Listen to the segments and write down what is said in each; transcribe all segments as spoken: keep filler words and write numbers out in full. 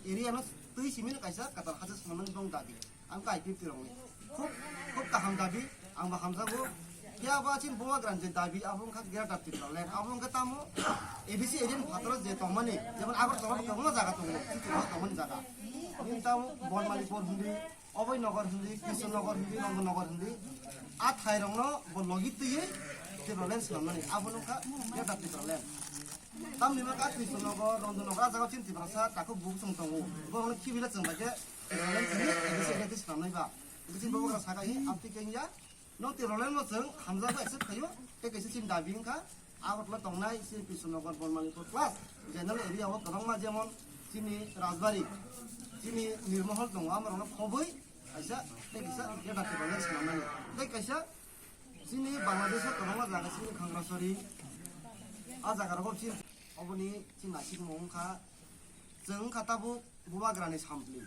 Area no twi simi no kaisa kwtal hachal swnamnani bong dabi. Ang ka I P F T rokni. Khub, khub kaham dabi, ang bo hamjago. Phiya ba chini Bubagra ni je dabi, abo wngkha Greater Tipraland. Abo wngkha tamo A D C area ni phataro je tongmani, jemon Agartala kwbangma jaga tongo, chini tongmani jaga. Bini tamo Bonmalipur hindi, Abhay Nagar hindi, Krishna Nagar hindi, Ranjan Nagar hindi. A thai rokno bo logi twiwi Tipraland swnamnani. Abo wngkha Greater Tipraland. Tamni hwnba khe Krishna Nagar, Ranjan Nagar, a jaga chini Tiprasa takhuk bukhuk chwng tongo. Borokno khibi le chwng bai khe Tipraland chini A D C area khe swnamnai ba. Hwnkhe chini Bubagra saka hi, amtwi khe wngya. Nwng Tipraland no chwng hamjago accept khaio, tei kaisa chini dabi wngkha. Agartala tongnai chini Krishna Nagar, Bonmalipur plus general area o kwbangma jemon chini Rajbari, chini Nirmohol tongo, amorokno khobwi kaisa tei kaisa Greater Tipraland swnamnani. Tei kaisa chini Bangladesh o kwbangma jaga chini Khangrasari, a jaga rogo chini oboni chini naisingmung wngkha. Chwng wngkha tabuk Bubagra ni sampli.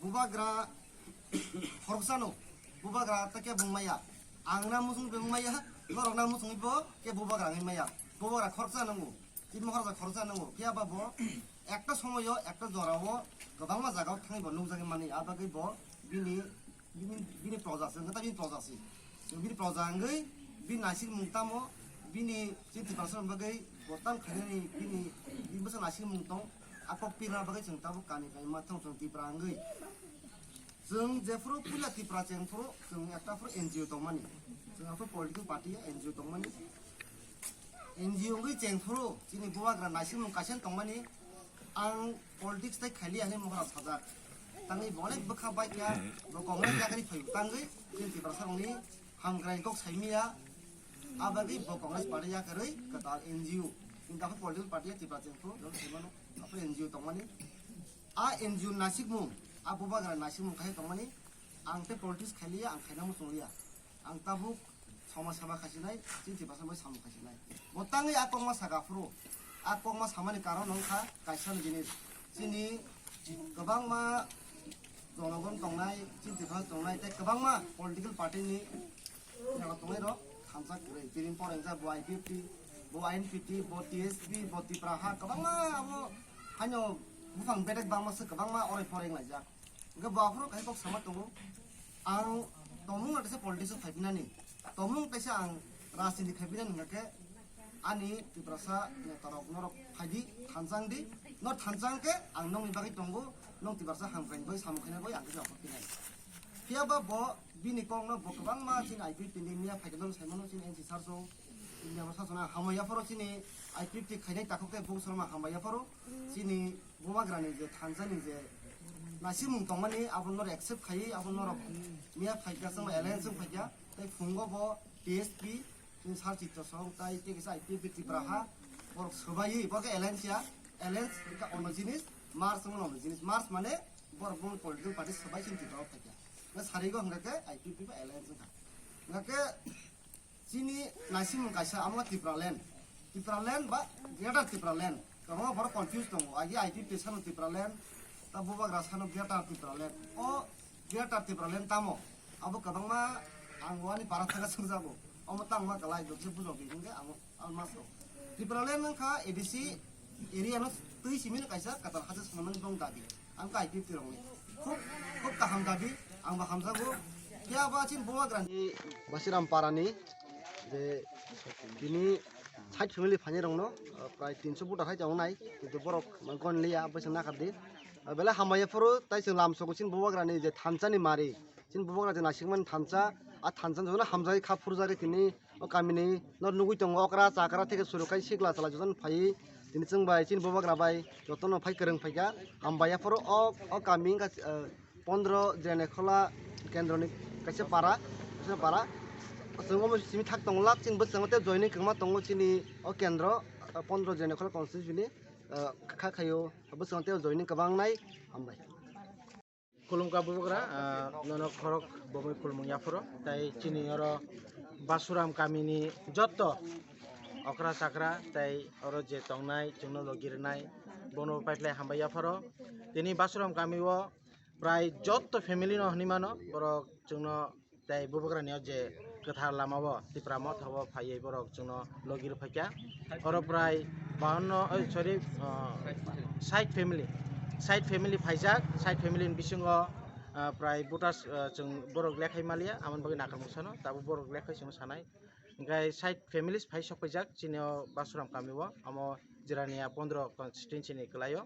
Bubagra khoroksano, Bubagra ta kebo wng maya. Ang na muchung bo wng maya, norok na muchungwi bo kebo Bubagra wngwi maya. Bubagra khoroksa nango, chini Maharaja khoroksa nango. Phiya ba bo ekta somoyo, ekta jorao kwbangma jagao thangwi bo nukjagwi mani. A bagwi bo bini, bini, bini proja se, wngkha ta bini proja se. Bini proja wngwi bini naisingmung tamo, bini chini Tiprasa bagwi bo tam khainani bini, bini bwsa naisingmung tong, a kok pirna bagwi chwng tabuk kani kaima thang chwng Tipra wngwi. Chwng jephuru puila Tipra chengphuru chwng ekta phuru N G O tongmani. Chwng aphuru political party N G O tongmani. N G O wngwi chengphuru chini Bubagra naisingmung kaisa tongmani. Ang politics tai khailiya hinwi Mohra sajak. Tangwi bo onek bwkha baikya, bo Congress yakarwi phaibo tangwi chini Tiprasa rokni hamkrai kok saimiya. A bagwi bo Congress party yakarwi kwtal N G O. Chini aphuru political party Tipra chengphuru, jol saimano, aphuru N G O tongmani. A N G O naisingmung, a Bubagra naisingmung kaisa tongmani, ang tei politics khailiya, ang khaina muchungliya. Ang tabuk somaj seba khaisinai, chini Tiprasa bai samung khaisinai. Bo tangwi a kokma saka phuru, a kokma samani karon wngkha kaisa ni jinis. Chini kwbangma jonogon tongnai, chini Tiprasa tongnai, tei kwbangma political party ni jaga tongnai rok thansa kwrwi. Tini porengsa bo I P F T, bo I N P T, bo T S P, bo Tipra ha, kwbangma abo haino buphang bedek bangma se kwbangma orai poreng laijak. Hwnkhe bo aphuru kaisa kok sama tongo, ang tongmung no teisa politics o phaipinani, tongmung teisa ang rajniti khaipinani hwnkhe ani Tiprasa netarok norok phaidi, thansa wngdi, nor thansa wngkhe ang nokni bagwi tongo, nok Tiprasa hamkrai bai samung khaina bai ang khe aphuru pinai. Phiya ba bo bini kokno bo kwbangma chini I P F T ni miya phaikhe saimano chini N C sir so, India bo sasana hamya phoro chini I P F T khainai takhuk tei bukhuk songma hamya phoro chini Bubagrani je thansani je naisingmung tongmani, abo norok accept khaiwi, abo norok miya phaikha, chwngno alliance wng phaikha, tei phungo bo T S P, chini sir Chitto Song, tai tei kisa I P F T Tipra ha, borok swbaiwi, borok khe alliance ya, alliance wngkha ono jinis, merge wngmano ono jinis, merge mane borok bumung political party swbai chini Tipra o phaikha. Na sarigo hwnkha khe I P F T ba alliance wngkha. Hwnkha khe, chini naisingmung kaisa, amo Tipraland. Tipraland ba Greater Tipraland. Kwbangma borok confuse tongo. Agi I P F T sano Tipraland, ta Bubagra sano Greater Tipraland. O Greater Tipraland tamo? Abo kwbangma ang wani para thaga sungjago. Omo tangma kalai dokse bujok di hwnkhe amo almaso. Tipraland wngkha A D C area no twi simi no kaisa kwtal hachal swnamnani bong dabi. Ang ka I P F T rokni. Khub, khub kaham dabi, ang bo hamjago. Phiya ba chini Bubagrani Basiram Parani je bini side family phainai rokno, uh, prai tinso buta khai tongnai, kintu borok gon liya, bwswk nakardi. Uh, belai hamya phuru, tai chwng lamsogo chini Bubagrani je thansani mari, chini Bubagra je naisingmani thansa, a thansa jotono hamjagwi kha phurjagwi tini o kamini no nugwi tongo, okra chakra theke suru khai sikla chala jotono phaiwi tini chwng bai chini Bubagra bai jotono phai kwrwng phaikha. Hambai yaphuru o, o kami wngkha, eh, pondro Jrenekhola kendroni kaisa para, kaisa para. Chwng omo simi thak tonglak, chini bwskango tei joining kwbangma tongo chini o kendro, eh, pondro Jrenekhola constituency ni, eh, kha khaio bwskango tei joining kwbang nai. Hambai. Khulumkha Bubagra, ah, nono khorok bomwi khulumung yaphuru, tai chini oro Basuram kamini jotto okra chakra tai oro je tongnai chwngno logi rwnai bono paiphlai hambai yaphuru. Tini Basuram kamio prai jotto family no hinwi mano, borok chwngno tai Bubagrani o je kwthar lama o Tipra Motha o phaiwi borok chwngno logi rwphaikha. Oro prai bahanno, oi, sorry, ah, sait family. Side family phaijak, side family ni bisingo, ah, prai voters, ah, chwng borok lekhai maliya, amoni bagwi nakarmung sano, tabuk borok lekhai chwng sanai. Hingkhai side families phai sok paijak chini o Basuram kami o, amo Jirania pondro constituency ni kwlai o.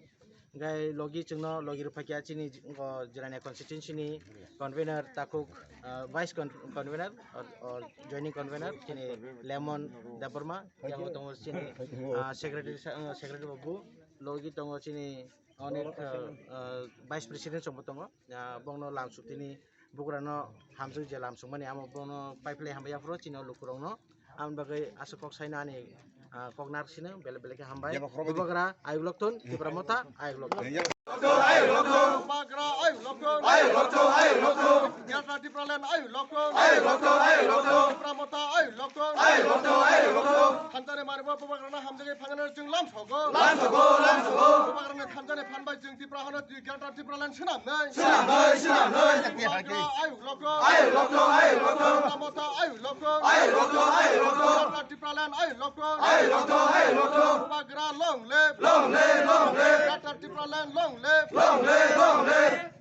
Hingkhai logi chwngno logi rwphaikha chini o Jirania constituency ni convener takhuk, ah, vice con-, convener or, or joining convener chini Lemon Debbarma, yang tongo chini, ah, secretary sa-, ah, secretary babu, logi tongo chini Onek, ah, ah, vice president chwngbo tongo. Ah, bongno lamsuk tini bugrano hamjak je lamsukmani amo bongno paiphlai hambai yaphuru chini o lukurokno. Aboni bagwi aswk kok saino ani, ah, kok narsino belai belai khe hambai. Bubagra ayuk lokthun, Tipra Motha ayuk lokthun. Bubagra ayuk lokthun. Ayuk lokthun, ayuk lokthun. Greater Tipraland ayuk lokthun. Ayuk lokthun, ayuk lokthun. Tipra Motha ayuk lokthun. Ayuk lokthun, ayuk lokthun. Thansa ni maribo bubagrano hamjagwi phangnani chwng lamsogo. Lamsogo, lamsogo. Bubagrani thansa ni phan bai chwng Tipra hano twi Greater Tipraland swnamnai. Swnamnai, swnamnai. Bubagra ayuk lokthun. Ayuk lokthun, ayuk lokthun. Tipra Motha ayuk lokthun. Ayuk lokthun, ayuk lokthun. Greater Tipraland ayuk lokthun. Ayuk lokthun, ayuk lokthun. Bubagra long live. Long live, long live. Greater Tipraland long live. Long live, long live.